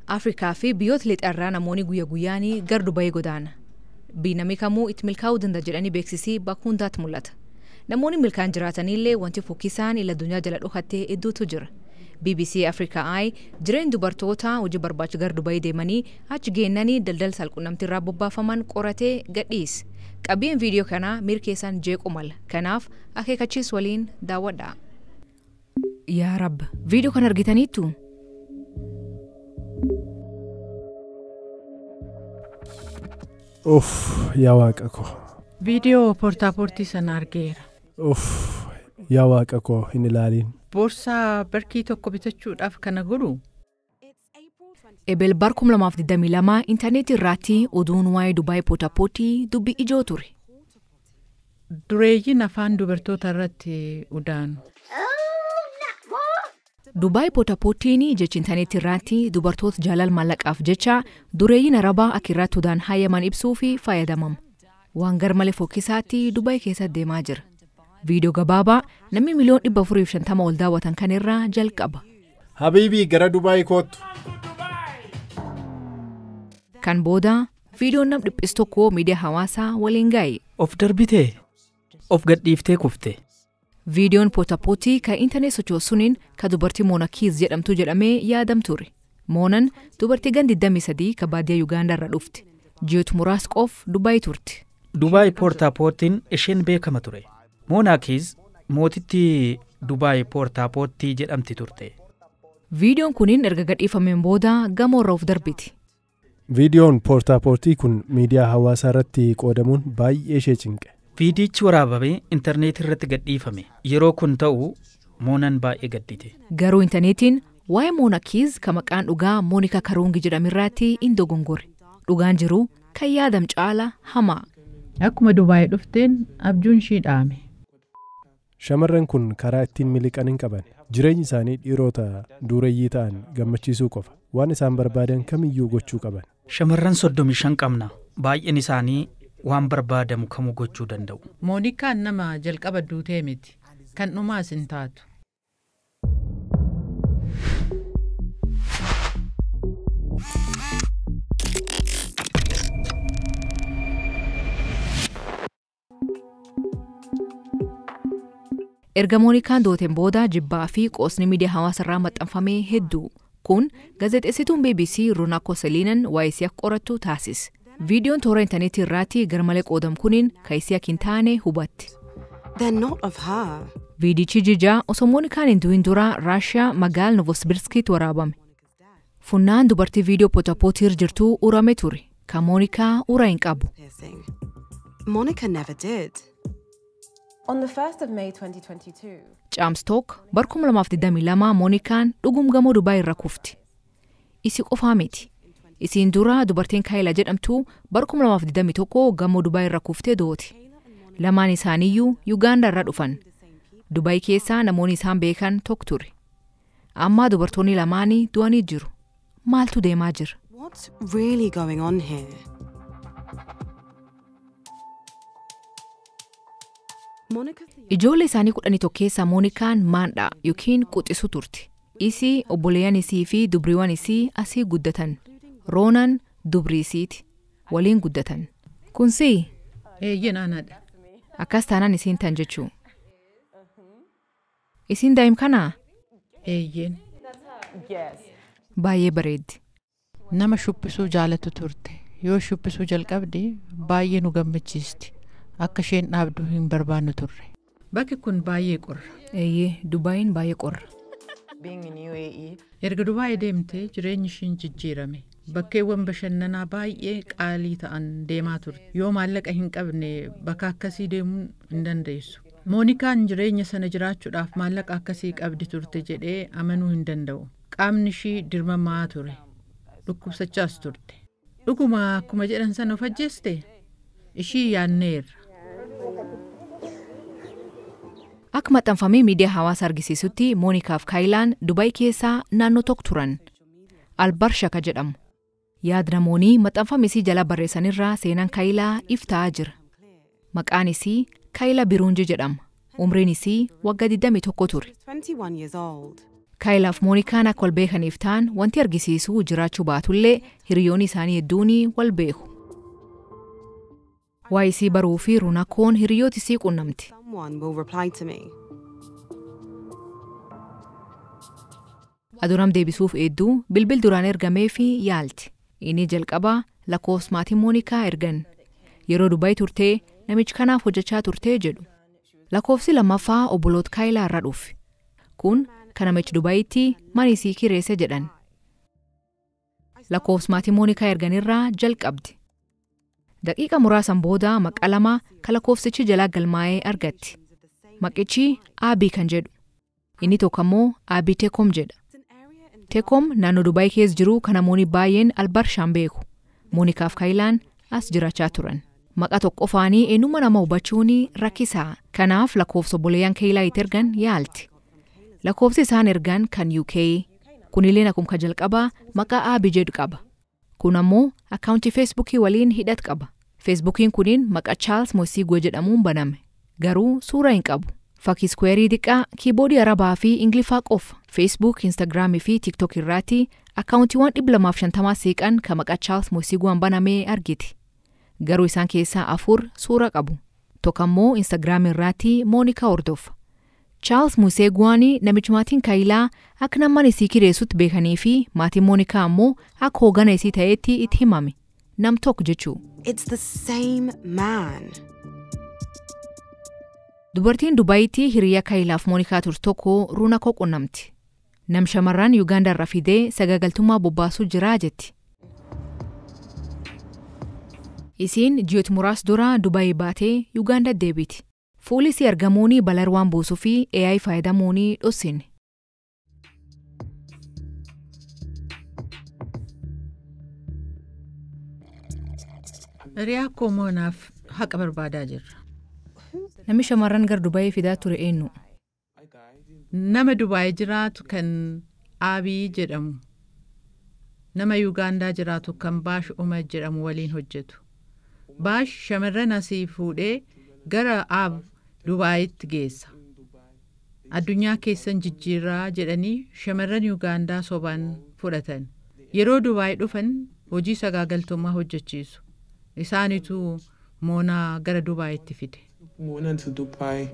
Afrikaa fi biyyoota lixarraa namoonni guyyaa guyyaanii gara Dubaayii godaana. Biyyi namni kamuu itti milkaa'uu danda'a jedhanii beeksisii bakka hundaatti mul'ata. Namoonni milkaan jiraatanillee wanti fokkisaan ila addunyaa jala dhokattee hedduutu jira. BBC Africa Eye jireenya dubartootaa hojii barbaacha gara Dubaayii deemanii achi geennanii daldala saalqunnamtii irraa bobbaafaman qoratee gadhiise. Qabiyyeen viidiyoo kanaa miira keessan jeequu mala. Kanaaf akeekkachiis waliin daawwadhaa. Yaa Rabbi, viidiyoo kana argitaniittu? Uff, yaa waaqa koo. Viidiyoo poortaapoortii sana argeera. Uff, yaa waaqa koo hin ilaaliin. Boorsaa barkii tokko bitachuudhaaf kana godhu. Ebel bar 2022 intarneetii irratti oduun waa'ee Dubaay poortaapoortii dubbii ijoo ture. Dureeyyiin afaan dubartoota irratti udaanu. Dubaay poortaapoortiin jechi intarneetii irratti dubartoota jaalala maallaqaaf jecha dureeyyiin arabaa akka irratti udaan hayyaman ibsuu fi fayyadamama. Waan garmalee fokkisaatti Dubaay keessa deemaa jira. Viidiyoo gabaabaa namni miliyoon 450 ol daawwatan kan irraa jalqaba. Habiibii gara Dubaay koottu. Kan booda viidiyoon nam dhiphisu tokko miidiyaa hawaasaa waliin ga'e. Of darbitee? Of gadhiiftee kufte? Viidiyoon poortaapoortii kan intarneet sochoosuniin kan dubartii Moona Kiiz jedhamtu jedhamee yaadam ture. Moonan dubartii gan 23 kan baadiyyaa Yuugaandaa irraa dhufte. Ji'oota muraasa qof Dubaay turte. Dubaay poortaapoortiin isheen beekama ture. Moonaa Kiiz mootittii Dubaay poortaapoortii jedhamti turte. Viidiyoon kuniin erga gadhiifameen booda gamoo irra of darbiti. Viidiyoon poortaapoortii kun miidiyaa hawaasaa irratti qoodamuun baay'ee ishee cinqe. Viidiyichi waraabamee intarneetii irratti gadhiifame. Yeroo kun ta'u Moonaan baay'ee gaddite. Garuu intarneetiin waa'ee Moona Kiiz kan maqaan dhugaa Moonika Karuungi jedhamirraatti hin dogongore. Dhugaan jiru kan yaadam caala hamaa. Akkuma Dubaay dhufteen abjuun ishii dhaame. Shamarran kun karaa ittiin miliqan hin qaban. Jireenyi isaanii dhiirota dureeyyii ta'an gammachiisuu qofa. Waan isaan barbaadan kamiyyuu gochuu qaban. Shamarran 35 qabna. Baay'een isaanii waan barbaadamu kamuu gochuu danda'u. Moonikaan nama jalqaba duutee miti. Kan dhumaas hin taatu. Erga Moonikaan dooteen booda jibbaa fi qoosni miidiyaa hawaasaa irraa maxxanfamee hedduu. Kun gaazexeessituun BBC Runa Koseliinan waa'ee isii akka qorattu taasise. Viidiyoon toora intarneetii irratti garmalee qoodamu kuniin kan isii akka hin taane hubatti. They're not of her. Viidichi jijaa osoo Moonikaan hin du'in dura Raashiyaa magaala Novosibirskiitti waraabame. Funnaan dubartii viidiyoo poortaapoortii irra jirtu urame ture. Kan Moonikaa ura hin qabu. Piercing. Monica never did. On the 1st of May 2022, Caamstook bar 2022 Moonikaan dhugum gamoo Dubaay irra kufti. Isii qofaa miti. Isiin dura dubartiin Kaayila jedhamtu bar 2021 gamoo Dubaay irra kuftee dooti. Lamaan isaaniiyyuu Yuugaandaa irraa dhufan. Dubaay keessaa namoonni isaan beekan tokko ture. Amma dubartoonni lamaanii du'anii jiru. Maaltu deemaa jira? What's really going on here? Monica Ijoollee isaanii 11 keessaa Moonikaan maandhaa yookiin quxisuu turte. Isii obboleeyyan isii fi dubriiwwan isii asii guddatan. Roonan dubrii isiiti. Waliin guddatan. Kunsii Eeyyeen anadha. akkas taanaan isiin tan jechuu. Isiin daa'im kanaa Eeyyeen. baay'ee bareeddi. Nama shubbisuu jaalatu turte. Yoo shubbisuu jalqabde baay'ee nu gammachiisti. Akka isheen dhaabdu hin barbaannu turre. Bakki kun baay'ee qorra. Eeyyee Dubaayin baay'ee qorra. Erga Dubaay deemtee jireenyi ishiin jijjiirame. Bakkeewwan bashannanaa baay'ee qaalii ta'an deemaa turte. Yoo maallaqa hin qabne bakka akkasii deemuu hin dandeessu. Moonikaan jireenya sana jiraachuudhaaf maallaqa akkasii qabdi turte jedhee amanuu hin danda'u. Qaamni ishii dirmamaa ture. Dhukkubsachaas turte. Dhuguma akkuma jedhan sana of ajjeeste? Ishii yaadneerra. Akka maxxanfamee miidiyaa hawaasaa argisiisutti Moonikaaf Kaayilaan Dubaay keessaa naannoo tokko turan. Albarshaka jedhamu. Yaad namoonni maxxanfama isii jala barreessanirraa seenaan Kaayilaa if ta'aa jira. Maqaan isii Kaayilaa Biruunji jedhama. Umriin isii waggaa 21 ture. was 21 years old. Kaayilaaf Moonikaan akka wal beekaniif ta'an wanti argisiisu jiraachuu baatullee hiriyoonni isaanii hedduun wal beeku. Waa'ee isii baruu fi Ruunakoon hiriyoota isii qunnamti. Someone will reply to me. Aduram deebisuuf hedduu bilbil duraan ergamee fi yaalti. Inni jalqabaa lakkoofsa maatii Moonikaa ergan. Yeroo Dubaay turtee namichi kanaaf hojjechaa turtee jedhu. Lakkoofsi lammaffaa obboloota Kaayilaa irraa dhufe. Kun kan namichi Dubaayitti mana isii kireesse jedhan. Lakkoofsa maatii Moonikaa erganirraa jalqabdi. Daqiiqa muraasan booda maqaa lama kan lakkoofsichi jalaa galmaa'ee argatti. Maqichi Aabii kan jedhu. Inni tokko immoo Aabii Teekom jedha. Teekom naannoo Dubaay keessa jiru kan namoonni baay'een Albarshaan beeku. Moonikaaf Kaayilaan as jiraachaa turan. Maqaa tokko qofaanii eenyummaa nama hubachuun rakkisaa. Kanaaf lakkoofsa obboleeyyan Kaayilaa itti ergan yaalti. Lakkoofsi isaan ergan kan UK. Kunillee akkuma kan jalqabaa maqaa Aabii jedhu qaba. Kun ammoo akkaawuntii Feesbuukii waliin hidhat qaba. Feesbuukiin kuniin maqaa Chaarls Mosigoo jedhamuun baname. Garuu suura hin qabu. Fakkii iskweerii xiqqaa kiiboodii Arabaa fi Ingiliffaa qofa. Facebook, Instagiraamii fi TikTok irratti akkaawuntiiwwan 250 siiqan kan maqaa Chaarls Mosigoon baname argiti. Garuu isaan keessaa 4 suura qabu. Tokko ammoo Instagiraamii irratti Moonikaa hordofa. Chaarls Museeguwaan namichi maatiin Kaayilaa akka nama isii kireessutti beekanii fi maatiin Moonikaa ammoo akka hoogana isii ta'etti itti himame. Nam tokko jechuu. It's the same man. Dubartiin Dubaayitti hiriyaa Kaayilaaf Moonikaa turte tokko Ruunakoo qunnamti. Nam shamarran Yuugaandaa irraa fidee sagaagaltummaa bobbaasuu jiraa jetti. Isiin ji'oota muraasa dura Dubaayii baatee Yuugaandaa deebiti. Fuulli isii argamuun balar waan buusuu fi AI fayyadamuun dhossine. Hiriyaa koo Moonaaf haqa barbaadaa jirra. Namni shamarran gara Dubaayii fidaa ture eenyu? Nama Dubaay jiraatu kan Aabii jedhamu. Nama Yuugaandaa jiraatu kan Baash Umar jedhamu waliin hojjetu. Baash shamarran asii fuudhee gara Aab Dubaayitti geessa. Addunyaa keessan jijjiirraa jedhanii shamarran Yuugaandaa sobaan fudhatan. Yeroo Dubaay dhufan hojii sagaagaltummaa hojjechiisu. Isaanitu Moonaa gara Dubaayitti fide. Mona to Dubai.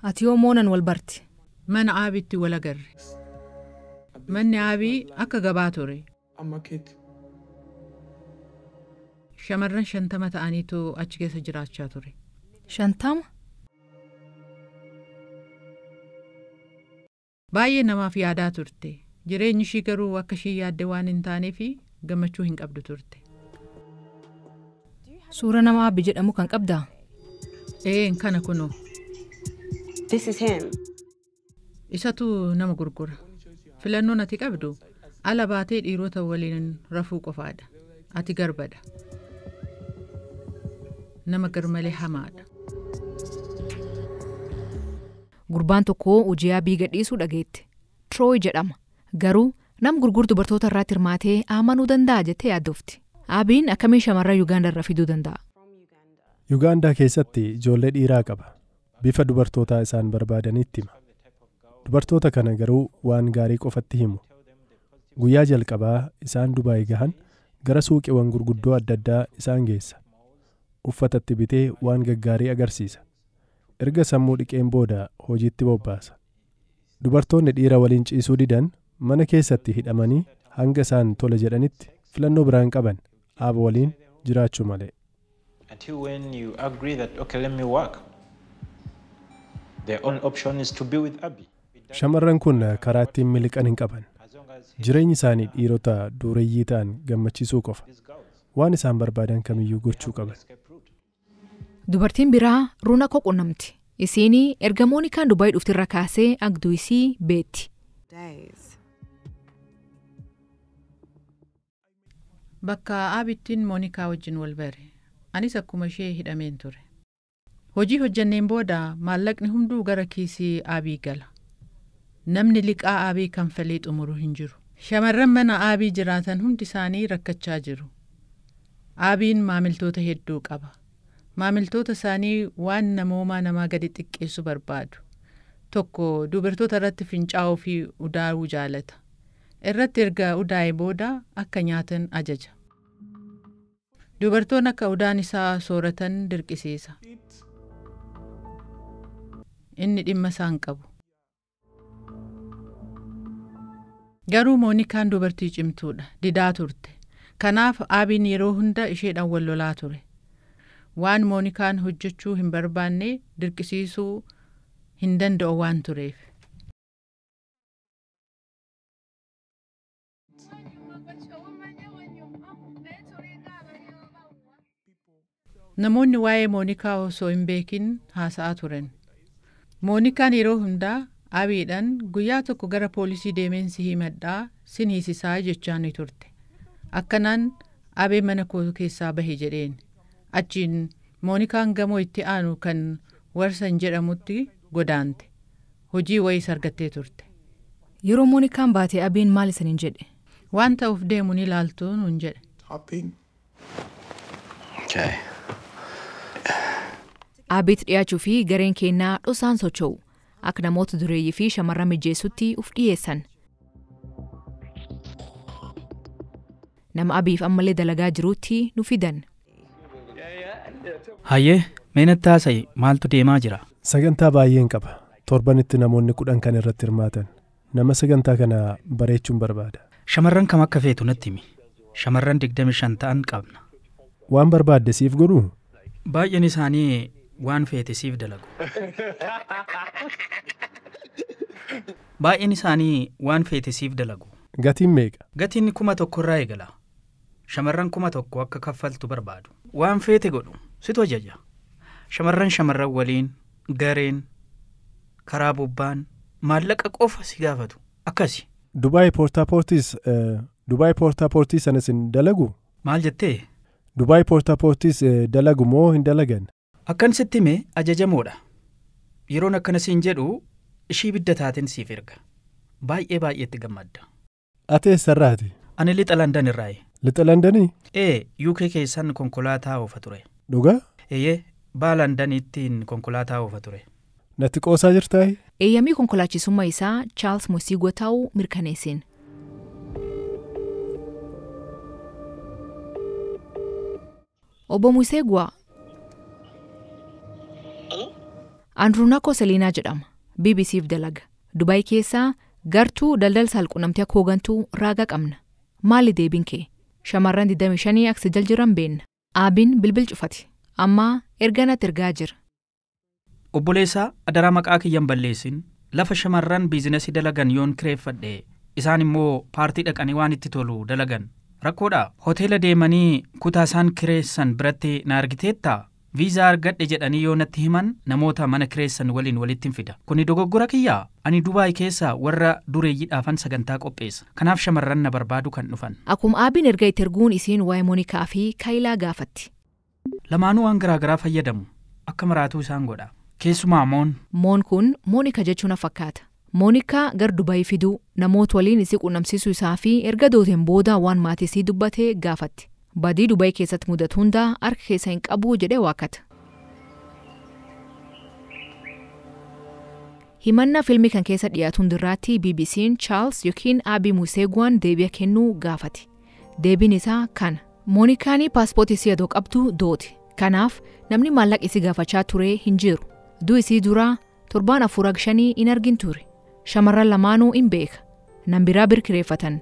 Ati yoo Moonan wal barti? Mana Aabitti wal agarre. Manni Aabii akka gabaa ture. A market. Shamarran 50 ta'aniitu achi keessa jiraachaa ture. 50? Baay'ee namaaf yaadaa turte. Jireenyi ishii garuu akka ishii yaadde waan hin taaneef gammachuu hin qabdu turte. Suura nama Aabii jedhamu kan qabdaa? Een kana kunoo. This is him. Isatu nama gurgura. Filannoon ati qabdu ala baatee dhiirota waliin rafuu qofaadha. Ati garbadha. Nama garmalee hamaadha. Gurbaan tokko hojii Aabii gadhiisuu dhageette. Trooy jedhama. Garuu nam gurgurtu dubartoota irratti hirmaatee amanuu danda'a jettee yaaddofti. Aabiin akkamiin shamarran Yuugaandaa irraa fiduu danda'a? Yuugaandaa keessatti ijoollee dhiiraa qaba. Bifa dubartootaa isaan barbaadanitti hima. Dubartoota kana garuu waan gaarii qofatti himu. Guyyaa jalqabaa isaan Dubaay gahan gara suuqiiwwan gurguddoo adda addaa isaan geessa. Uffatatti bitee waan gaggaarii agarsiisa. Erga sammuu dhiqeen booda hojiitti bobbaasa. Dubartoonni dhiira waliin ciisuu didan mana keessatti hidhamanii hanga isaan tole jedhanitti filannoo biraan qaban aaba waliin jiraachuu malee. Until when you agree that, okay, let me work. The only option is to be with Abby. Shamarran kun karaa ittiin miliqan hin qaban. Jireenyi isaanii dhiirota dureeyyii ta'an gammachiisuu qofa. Waan isaan barbaadan kamiyyuu gochuu qaban. Dubartiin biraa Ruunakoo qunnamti. Isiin erga Moonikaan Dubaay dhuftirra kaasee agduu isii beetti. Days. Bakka Aabittiin Moonikaa wajjin wal bare. Anis akkuma ishee hidhameen ture. Hojii hojjanneen booda maallaqni hunduu gara kiisii Aabii gala. Namni liqaa Aabii kanfalee xumuru hin jiru. Shamarran mana Aabii jiraatan hundi isaanii rakkachaa jiru. Aabiin maamiltoota hedduu qaba. Maamiltoota isaanii waan namoomaa namaa gadi xiqqeessu barbaadu. Tokko dubartoota irratti fincaa'uu fi udaa'uu jaalata. Irratti erga udaa'e booda akka nyaatan ajaja. Dubartoonni akka udaan isaa sooratan dirqisiisa. Inni dhimma isaa hin qabu. Garuu Moonikaan dubartii cimtuudha. Didaa turte. Kanaaf Aabiin yeroo hunda isheedhaan wal lolaa ture. Waan Moonikaan hojjechuu hin barbaanne dirqisiisuu hin danda'u waan tureef. Namoonni waa'ee Moonikaa osoo hin beekin haasa'aa turan. Moonikaan yeroo hundaa Abiidhaan guyyaa tokko gara poolisii deemeen si himadhaa sin hiisisaa jechaa ni turte. Akkanaan Abee mana koo keessaa bahe jedheen. Achiin Moonikaan gamoo itti aanu kan Warsan jedhamutti godaante. Hojii wayiis argattee turte. Yeroo Moonikaan baate Abiin maal isaniin jedhe? Waan ta'uuf deemu ni ilaaltu nuun jedhe. Topping. Okay. Abiitti dhiyaachuu fi gareen kennaa dhosaan socho'u. Akka namoota dureeyyii fi shamarran mijeessutti uf dhiyeessan. Nama Abiif ammallee dalagaa jirutti nu fidan. Hayyee, mee natti haasa'i maaltu deemaa jira? Sagantaa baay'een qaba. Torbanitti namoonni 10 kan irratti hirmaatan. Nama sagantaa kana bareechuun barbaada. Shamarran kam akka feetu natti himi. Shamarran 25 ta'an qabna. Waan barbaadde siif godhuu? Baay'een isaanii waan feete siif dalagu. Baay'een isaanii waan feete siif dalagu. Gatiin meeqa? Gatiin 1000 irraa eegala. Shamarran 1000 akka kaffaltu barbaadu. Waan feete godhu situ ajaja. Shamarran waliin gareen karaa bobbaan maallaqa qofa si gaafatu. Akkasi. Dubaay Poortaapoortii sanas hin dalagu? Maal jettee? Dubaay Poortaapoortiis dalagu moo hin dalagan? Akkan sitti hime ajajamoodha. Yeroon akkana siin jedhu ishii bidda taateen siif erga. Baay'ee baay'eetti gammadda. Ati eessarraati? Ani lixa Landan irraayi. Lixa Landanii? Ee, UK keessan konkolaataa oofa ture. Dhugaa? Eeyyee, baa Landaniittiin konkolaataa oofa ture. Natti qoosaa jirtaayi? Eeyyamii konkolaachisummaa isaa Charles Musigwa ta'uu mirkaneesseen. Obbo Museegwa. Andruunakoo Seliinaa jedhama. BBCf dalaga. Dubaay keessaa gartuu daldala saalqunnamtii akka hoogantuu raagaa qabna. Maali deebiin kee? Shamarran 25 akka jal jiran beenna. Aabiin bilbil cufate. Amma erga natti ergaa jira. Obboleessaa adaraa maqaa kiyyan balleessin lafa shamarran biizinasii dalagan yoon kireeffadhe isaan immoo paartii dhaqanii waan itti tolu dalagan. Rakkoodha. Hoteela deemanii kutaa isaan kireessan biratti na argiteettaa? Viizaa argadhe jedhanii yoo natti himan namoota mana kireessan waliin walitti hin fida. Kuni dogoggora kiyyaa? Ani Dubaay keessa warra dureeyyiidhaafan sagantaa qopheessa. Kanaaf shamarran na barbaadu kan dhufan. Akkuma Aabiin erga itti erguun isiin waa'ee Moonikaa fi Kaayilaa gaafatti. Lamaanuu waan garaagaraa fayyadamu. Akka maraatuu isaan godha. Keessumaa Moon. Moon kun Moonika jechuun na fakkaata. Moonikaa gara Dubaay fiduu namoota waliin isii qunnamsiisuu isaa fi erga dooteen booda waan maatii isii dubbate gaafatti. Badii Dubaay keessatti mudatu hundaa harka keessa hin qabu jedhee waakkata. Himannaa fiilmii kan keessa dhiyaatu hundirraatti BBC'n Charles yookiin Abii Museegwaan deebi'a kennuu gaafate. Deebiin isaa kana. Moonikaan paaspoortii isii adoo qabdu dooti. Kanaaf namni maallaqa isii gaafachaa ture hin jiru. Du'i isii duraa torbaan 4-5 hin argin ture. Shamarran lamaanuu hin beeka. Nam biraa bir kireeffatan.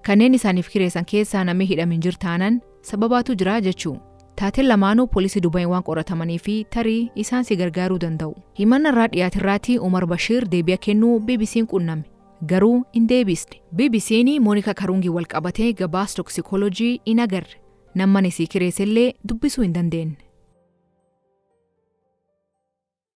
Kanneen isaaniif kireessan keessaa namni hidhame hin jirtaanan sababaatu jira jechuu. Taateen lamaanuu poolisii Dubaay waan qoratamanii fi tarii isaan si gargaaruu danda'u. Himanna irraa dhiyaatirraatti Umar Bashiir deebi'a kennuu BBC'n qunname. Garuu hin deebisne. BBC'n Moonika Karungii wal qabatee gabaas tooksikooloojii hin agarre. Namman isii kireessellee dubbisuu hin dandeenye.